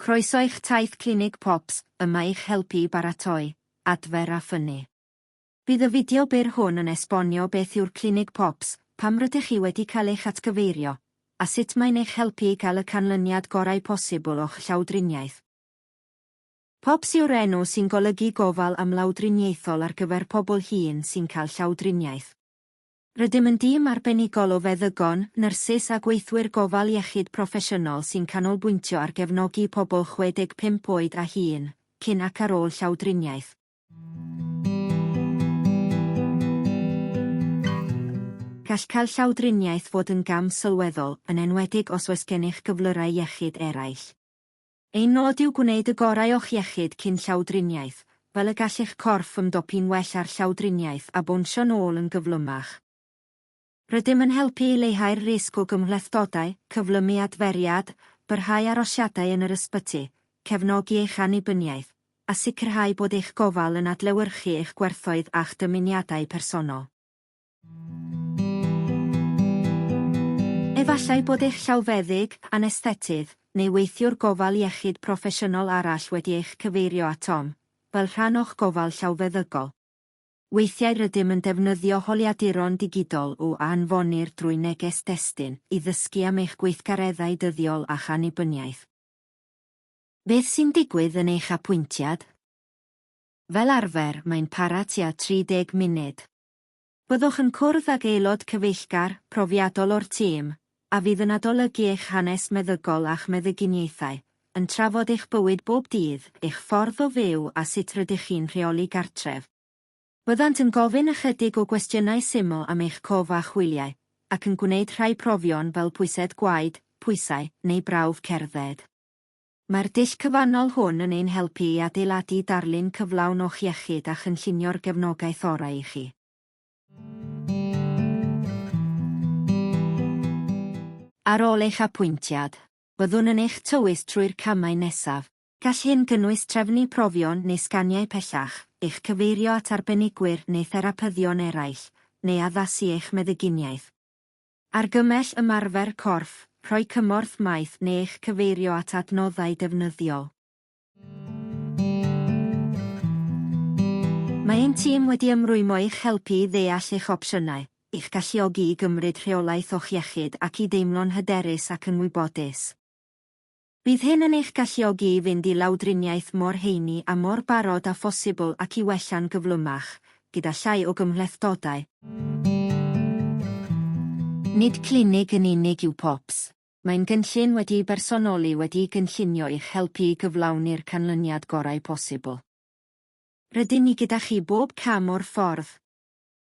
Croeso i'ch taith Clinig Pops, yma i'ch helpu i baratoi, adfer a ffynnu. Bydd y fideo byr hwn yn esbonio beth yw'r Clinig Pops, pam rydych chi wedi cael eich atgyfeirio, a sut mae'n eich helpu i gael y canlyniad gorau posibl o'ch llawdriniaeth. Pops yw'r enw sy'n golygu gofal amlawdriniaethol ar gyfer pobl hŷn sy'n cael llawdriniaeth. Rydym yn dîm arbenigol o feddygon, nyrsys a gweithwyr gofal iechyd proffesiynol sy'n canolbwyntio ar gefnogi pobl 65 oed a hŷn, cyn ac ar ôl llawdriniaeth. Gall cael llawdriniaeth fod yn gam sylweddol, yn enwedig os oes gennych gyflyrau iechyd eraill. Ein nod yw gwneud y gorau o'ch iechyd cyn llawdriniaeth, fel y gall eich corff ymdopi'n well â'r llawdriniaeth a bownsio'n ôl yn gyflymach. Rydym yn helpu i leihau'r risg o gymhlethdodau, cyflymu adferiad, byrhau arosiadau yn yr ysbyty, cefnogi eich annibyniaeth, a sicrhau bod eich gofal yn adlewyrchu eich gwerthoedd a'ch dymuniadau personol. Efallai bod eich llawfeddyg, anesthetydd, neu weithiwr gofal iechyd proffesiynol arall wedi eich cyfeirio atom, fel rhan o'ch gofal llawfeddygol. Weithiau rydym yn defnyddio holiaduron digidol o a anfonir drwy neges destun, i ddysgu am eich gweithgareddau dyddiol a'ch annibyniaeth. Beth sy'n digwydd yn eich apwyntiad? Fel arfer, mae'n para tua 30 munud. Byddwch yn cwrdd ag aelod cyfeillgar, profiadol o'r tîm, a fydd yn adolygu eich hanes meddygol a'ch meddyginiaethau, yn trafod eich bywyd bob dydd, eich ffordd o fyw a sut rydych chi'n rheoli gartref. Byddant yn gofyn ychydig o gwestiynau syml am eich cof a'ch hwyliau, ac yn gwneud rhai profion fel pwysedd gwaed, pwysau, neu brawf cerdded. Mae'r dull cyfannol hwn yn ein helpu i adeiladu darlun cyflawn o'ch iechyd a chynllunio'r gefnogaeth orau i chi. Ar ôl eich apwyntiad, byddwn yn eich tywys trwy'r camau nesaf. Gall hyn gynnwys trefnu profion neu sganiau pellach, eich cyfeirio at arbenigwyr neu therapyddion eraill, neu addasu eich meddyginiaeth. Argymell ymarfer corff, rhoi cymorth maeth neu eich cyfeirio at adnoddau defnyddiol. Mae ein tîm wedi ymrwymo i'ch helpu i ddeall eich opsiynau, i'ch galluogi i gymryd rheolaeth o'ch iechyd ac i deimlo'n hyderus ac yn wybodus. Bydd hyn yn eich galluogi i fynd i lawdriniaeth mor heini a mor barod â phosibl ac i wella'n gyflymach, gyda llai o gymhlethdodau. Nid clinig yn unig yw POPs. Mae'n gynllun wedi'i bersonoli wedi'i gynllunio i'ch helpu i gyflawni'r canlyniad gorau posibl. Rydyn ni gyda chi bob cam o'r ffordd.